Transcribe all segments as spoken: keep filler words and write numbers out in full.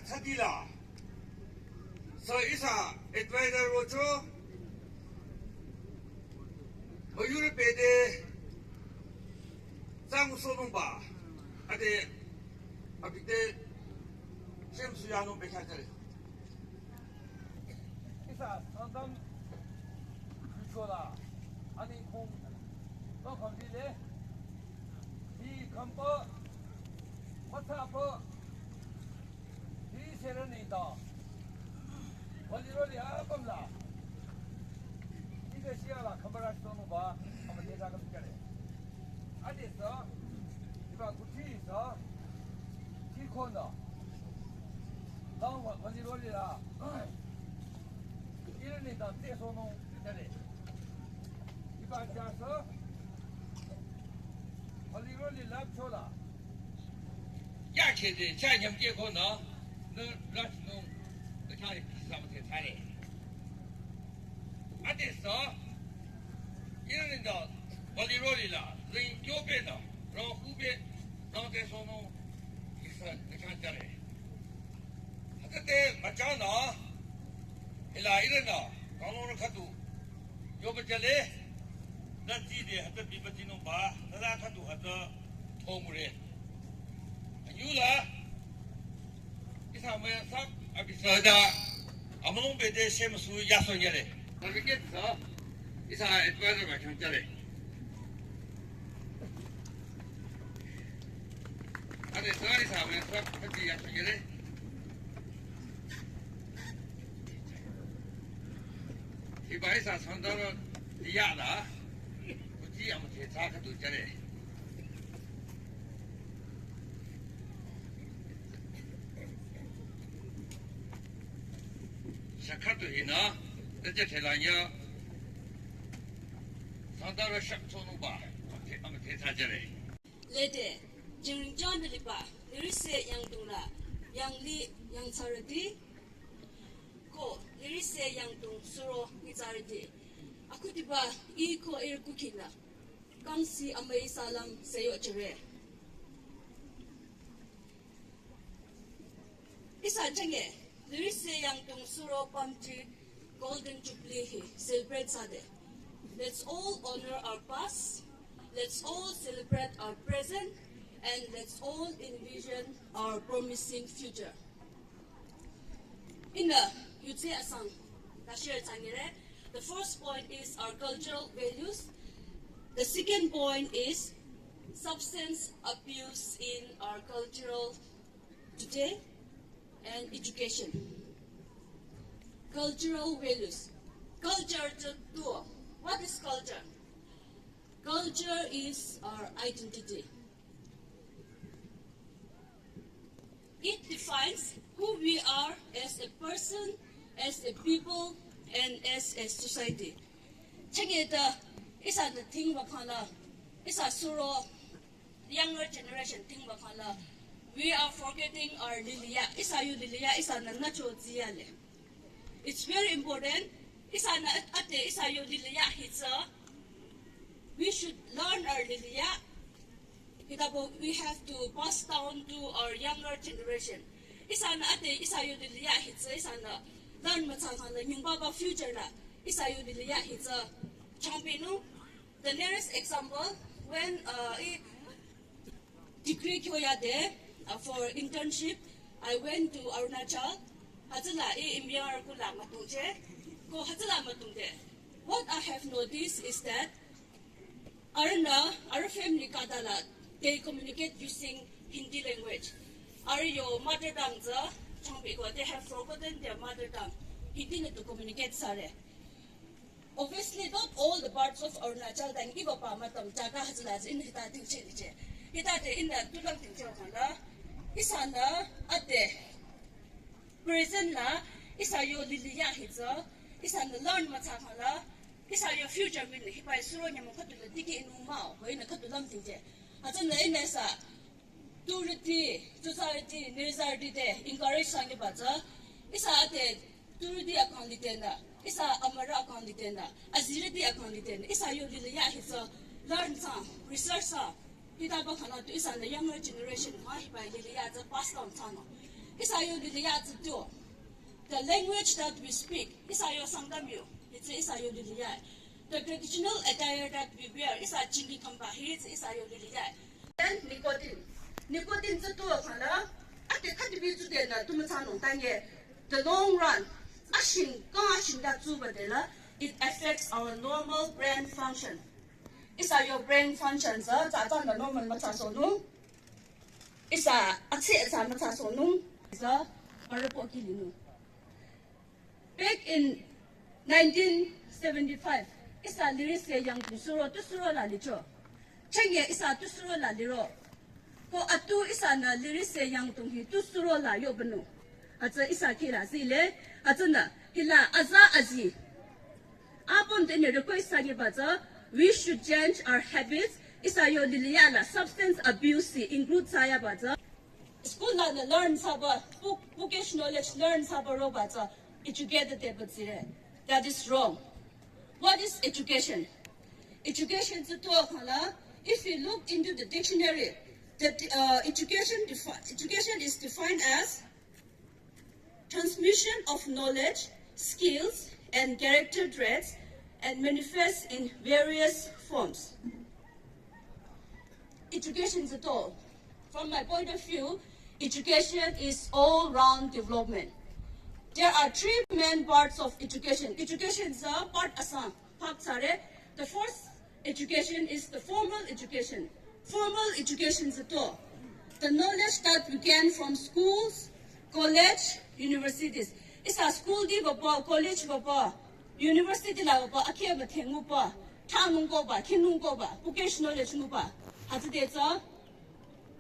Thadila. So ihsa advisor rocho. Mayur pede. Sang sonung ba. Ade. Abite. Shem suyanung bekha jare. Ihsa sangtam. Chola. Ani kong. To kong dile. Hi kampa. Matapa. Hi sera nida. Wali roli apam la. Hi de siya la kamara stono ba. Ama de sa kam kare. Ade sa. Iba kuti sa. Hi kona. Lawa wali roli la. Hi nida te sono kare. Iba jasa. Wali roli lap chola. Ya kede cha nyam ke ko no. No ras no. Ka cha ki sa te thare. Ade so. Ina ni da. Wali roli la. Ring yo pe no. Ro hu pe. No te sono. Isa ka cha jare. Hütsüte müchang nü, hila ihrünü, kanglungrü khüdu, yoba jale, nü tside hütsü biba jinungba, nü la khüdu hütsü thongre. Anyüla, ihsa müyang sap, abi sada, amülung bede shemüsu yaso nyale. Navigate sa, ihsa advisor ba chang jale. Ade, sorry, sa, men, sa, pati ya chungere. Iba ihsa sangdaro ya da. Kuti amu te sa khüdu jare. Shakatu ina, teje telanya. Sangdaro shak sonu ba. Amu te sa jare. Lede, jingringja nü liba, lirise yangdung la, yangli yangthsarüti, ko lirise yangdung suro nyitsarüti. Akhudiba, ih ko ihrü kukhi nü, kangsi amüi salam seyo jüre. Ihsa jenge, lirise yangdung suro pamji Golden Jubilee hi celebrate thsade. Let's all honor our past, let's all celebrate our present, and let's all envision our promising future. Ihnü yutse asang, ta share thsangere. The first point is our cultural values. The second point is substance abuse in our cultural today and education. Cultural values. Culture to do. What is culture? Culture is our identity. It defines who we are as a person, as a people, and as a society. Chengeta, ihsa the thing bakhala, ihsa suro, younger generation thing bakhala, we are forgetting our liliya. Ihsa yu liliya, ihsa nü nacho ziyale. It's very important. Ihsa nü ate, ihsa yu liliya hitsü. We should learn our liliya. Hitabo, we have to pass down to our younger generation. Ihsa nü ate, ihsa yu liliya hitsü, ihsa nü learn mütsa khala, nyungba ba future la, ihsa yu liliya hitsü. Changpinu, the nearest example, when, uh, I degree kyoyade, uh, for internship, I went to Arunachal. Hütsüla I imyar kula mütungje, ko hütsüla mütungde. What I have noticed is that arühnü, arüh family khütala, they communicate using Hindi language. Arüh yo mother tongue tsü, changpiko, they have forgotten their mother tongue. Hindi nü tu communicate thsare. Obviously, not all the parts of Arunachal, then give up our mother tongue, jaga hütsüla tsü, in hita ting che ni che. Hitade ihnü tu lümdhingcho khangla, ihsanü ade present la ihsa yo lili ya hitsü, ihsanü learn müthsa khangla, ihsa yo future mii hibai suro nyümong khüdu la dikeh inung mah-o, ko ihnü khüdu lümdhingje. Hütsünü ihnü ihsa turüti, society, nürzarüti te encourage thsanyiba tsü, ihsa ade turüti akang litenü, ihsa amürü akang litenü, azirüti akang litenü, ihsa yo lili ya hitsü learn thsa, research thsa, hitaba khangla tu ihsanü younger generation mah hibai lili ya tsü pass down thsanung. Ihsa yo lili ya tsü tu, the language that we speak, ihsa yo Sangtam yo, hitsü ihsa yo lili ya. The traditional attire that we wear, ihsa chingi kamba, hitsü ihsa yo lili ya. Then nicotine. Nicotine tsü tu khangla, ade khüdibi tsudenü tu müthsanung tanye. The long run, ashing, kang ashing da tsuba de la, it affects our normal brain function. Ihsa yo brain function tsü, tsü tsü nü normal müthsasohnung. Ihsa atse tsü müthsasohnung. Ihsa, arüpo ki linung. Back in nineteen seventy-five, ihsa lirise yangdong suro tu suro la licho. Chenge ihsa tu suro la liro. Ko atu ihsanü lirise yangdong hi tu suro la yobanung. Hütsü ihsa kihla zile, hütsünü, hila aza azi. Apüm tenü request thsanyiba tsü, we should change our habits. Ihsa yo lili ya la substance abuse hi include thsayaba tsü. School lanü learn thsaba, book, bookish knowledge learn thsaba roba tsü educated te batsire. That is wrong. What is education? Education tsü tu khangla, if you look into the dictionary, that, uh, education defi-, education is defined as transmission of knowledge, skills, and character traits, and manifests in various forms. Education tsü tu, from my point of view, education is all-round development. There are three main parts of education. Education tsü part asang, part thsare. The first education is the formal education. Formal education tsü tu, the knowledge that we gain from schools, college, universities. Ihsa school ti baba, college baba, university la baba, akheh ba theng nguba, thanung koba, khinung koba, bookish knowledge nguba. Hütsüde tsü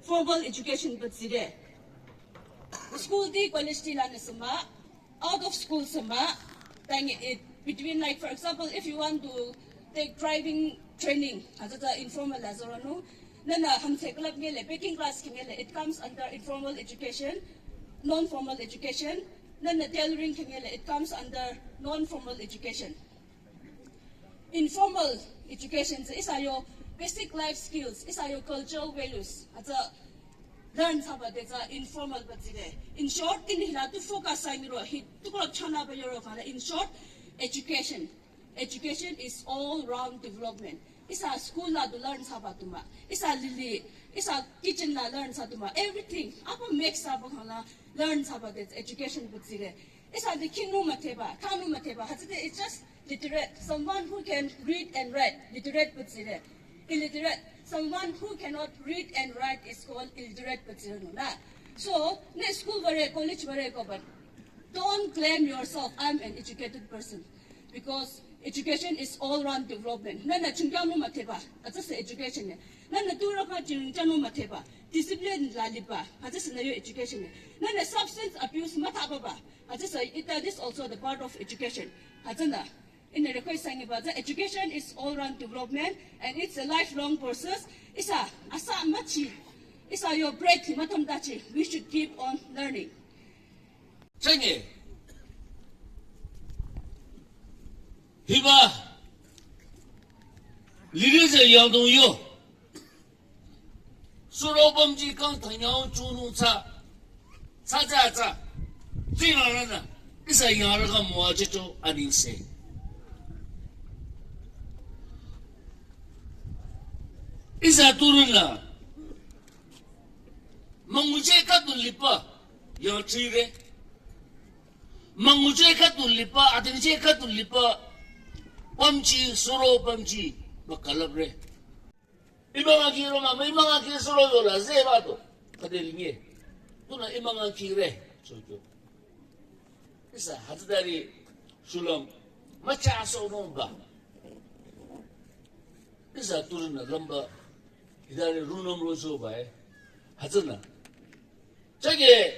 formal education batsire. School ti college ti lanü sü mah, out of school sü mah, then it, between, like, for example, if you want to take driving training, hütsü tsü informal la zoronung, nünü hamse club ngele, baking class ki ngele, it comes under informal education, non-formal education, nünü tailoring ki ngele, it comes under non-formal education. Informal education tsü ihsa yo basic life skills, ihsa yo cultural values, hütsü learn thsaba de tsü informal batsire. In short, ihnü hila tu focus thsanyiro, hi tu kula chanaba yoro khangla, in short, education. Education is all round development. Ihsa school la du learn thsaba tu mah, ihsa lili, ihsa kitchen la learn thsa tu mah, everything. Apüm mix thsaba khangla learn thsaba de education batsire. Ihsa de khinung müdheba, thanung müdheba, hütsüde it's just literate. Someone who can read and write, literate batsire. Illiterate, someone who cannot read and write is called illiterate batsire nü. So, nü school bare, college bare ko, but don't claim yourself, "I'm an educated person." Because education is all-round development. Nünü chingkyanung müdheba, hütsüsü education ne. Nünü tu raka chingkyanung müdheba, discipline la liba, hütsüsü nü yo education ne. Nünü substance abuse müthsaba, hütsüsü, it, that is also the part of education. Hütsünü, ihnü request thsanyiba tsü, education is all-round development and it's a lifelong process. Ihsa, asa müchi, ihsa yo break hi müthümdachi, we should keep on learning. Chenge. Hiba. Lili tsü yangdong yo. Suro pümji kang thanyao chunung tsü. Tsü tsü tsü. Tsü la la na. Ihsa yangrü kang müwa checho anengse. Ihsa turü la. Müngucheh khüdu liba, yangchire. Müngucheh khüdu liba, adingcheh khüdu liba, pümji, suro pümji, mükalapre. Imang akhi roma, mah imang akhi suro yola, zeh ba to, khüde linge. Tunü imang akhire, so kyo. Ihsa hütsütari shulüm müchasohnungba. Ihsa turünü lümba Hita le rungnüm rocho bae. Hütsünü. Chage,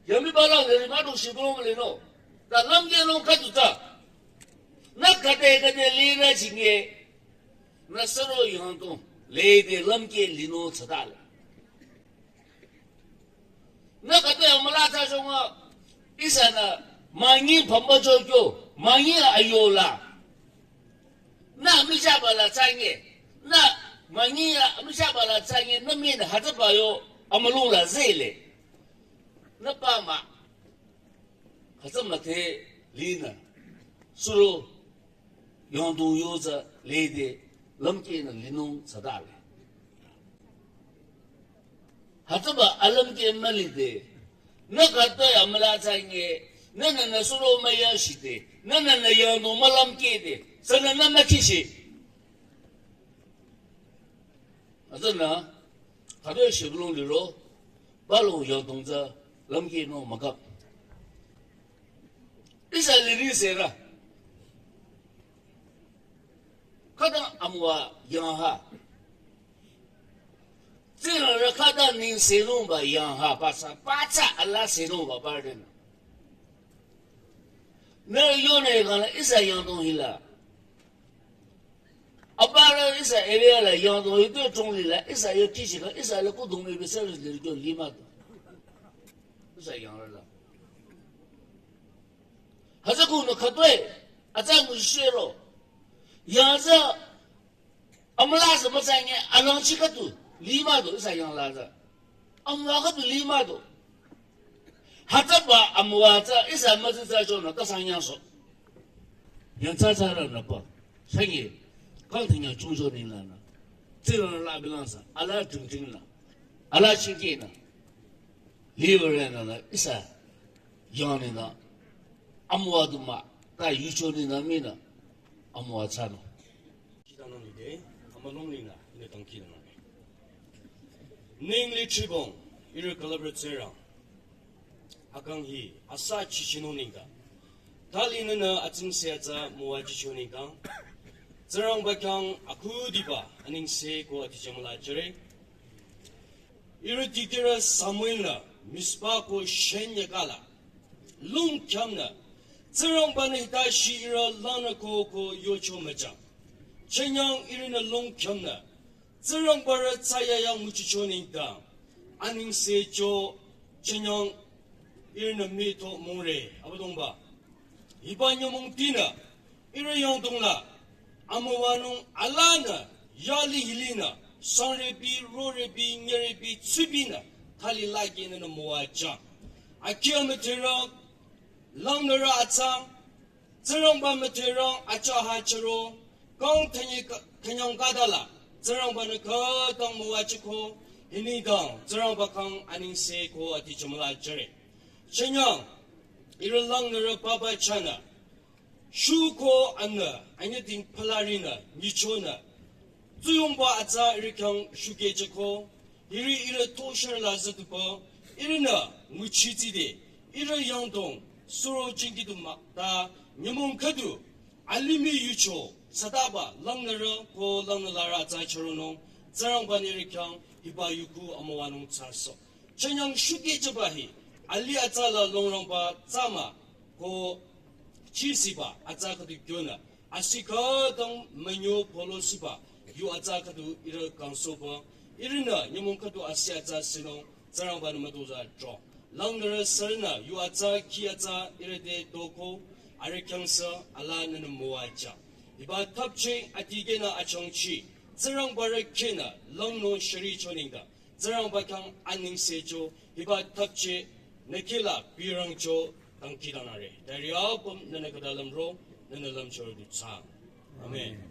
yami bala le rima do shibong le no. Ta lamke no khüdu ta. Nü khüde khüde lina chinge. Nü suro yangdong. Lede lamke lino tsada le. Nü khüde amüla ta shonga. Ihsanü mangi pamba chokyo. Mangi ayola. Nü michaba la tsange. Nü mangi ya michaba la tsange. Nü min hütsüba yo amülung la zele. Nü pama. Hütsü müdhe linü. Suro yangdong yoza lede lamke nü linung tsada le. Hütsüba alamke mülide. Nü khüde amüla tsange. Nünü nü suro müyashide. Nünü nü yangdong mülamkede. Sünü nü mükishi. Hütsünü, khüde shibong liro, balo yangdong tsü lamke no mükap. Ihsa liri sera. Khüta amüwa yangha. Tsirara khüta ning senungba yangha, patsa, patsa ala senungba pardon. Nü yone gana ihsa yangdong hila. Abara ihsa area la yangdong hito chongli la, ihsa yo kishi la, ihsa la kudong ibi service le kyo lima do. Ihsa yangra la. Hütsü kunü khütoi, atsa mu shero. Yangza, amüla sa mütsange, alangchi khüdu, lima do, ihsa yangla za. Amüwa khüdu lima do. Hütsüba amüwa tsü, ihsa mütsü tsü chonü, kasang yangso. Yangtsa tsara nü pa. Shangi, kang tanya chungcho ni la nü. Tsirara la bilang sa, ala jingting la. Ala chingi nü. Liver nü nü, ihsa. Yang ni nü. Amüwa du mah, ta yucho ni nü mi nü. Amüwa tsü nü. Kidanang ide, amülung linü, ine tang kidanang. Ningli chibong, ihrü kalabra tserang. Akang hi, asa chichinung ningka. Thali nünü atsingse atsa müwa chicho ningka. Tsingrangba khyang akhudiba, aningse ko atichemüla jüre. Ihrü dikehrü Samuel nü, Mizpa ko shen yakala. Lung khyamnü, Tsingrangba nü hita shi ihrü lanü ko ko yocho müchang. Chenyang ihrünü lung khyamnü, Tsingrangba rü tsaya yang müchicho ningta. Aningse cho chenyang ihrünü mi to mungre, Abüdongba. Hiba nyümong tinü, ihrü yangdong la, amüwanung alanü, yali hilinü, sangrebi, rorebi, nyerebi, tsubinü, thali lagi nünü müwa chang. Akia mütherang, langnürü atsang, Tsingrangba mütherang achaha chüro, kang thanyi ka-, thanyang kadala, Tsingrangba nü khütang müwa chiko, hini dang, Tsingrangba kang aningse ko atichemüla jüre. Chenyang, ihrü langnürü papa chanü, shuko anü, anyüding palarinü, nyichonü, tsuyongba atsa ihrü khyang shuke cheko, hiri ihrü toshar la zatupa, ihrünü nguchi tside, ihrü yangdong, suro chingi du mah, ta nyümong khüdu, alimih yucho, sataba, langnürü, ko langnülarü atsa cheronung, Tsingrangba nü ihrü khyang, hiba yuku amüwanung tsaso. Chenyang shuke chaba hi, ali atsa la longrangba tsama, ko chisiba, atsa khüdu kyonü, asi khütang münyo polo siba, yu atsa khüdu ihrü kangsoba, ihrünü nyümong khüdu asi atsa sinung, Tsingrangba nü mütozah cho. Langnürü sürünü, yu atsa, ki atsa, ihrü te doko, arüh khyang sü, ala nünü müwa cha. Hiba thapche, atikeh nü achangchi, Tsingrangba rü khenü, langnü shiri cho ningta. Tsingrangba khyang aningse cho, hiba thapche, nü kila, birang cho, tangki danare. Dari apüm, nünü khüta lümro, nünü lümchor du tsang. Amen.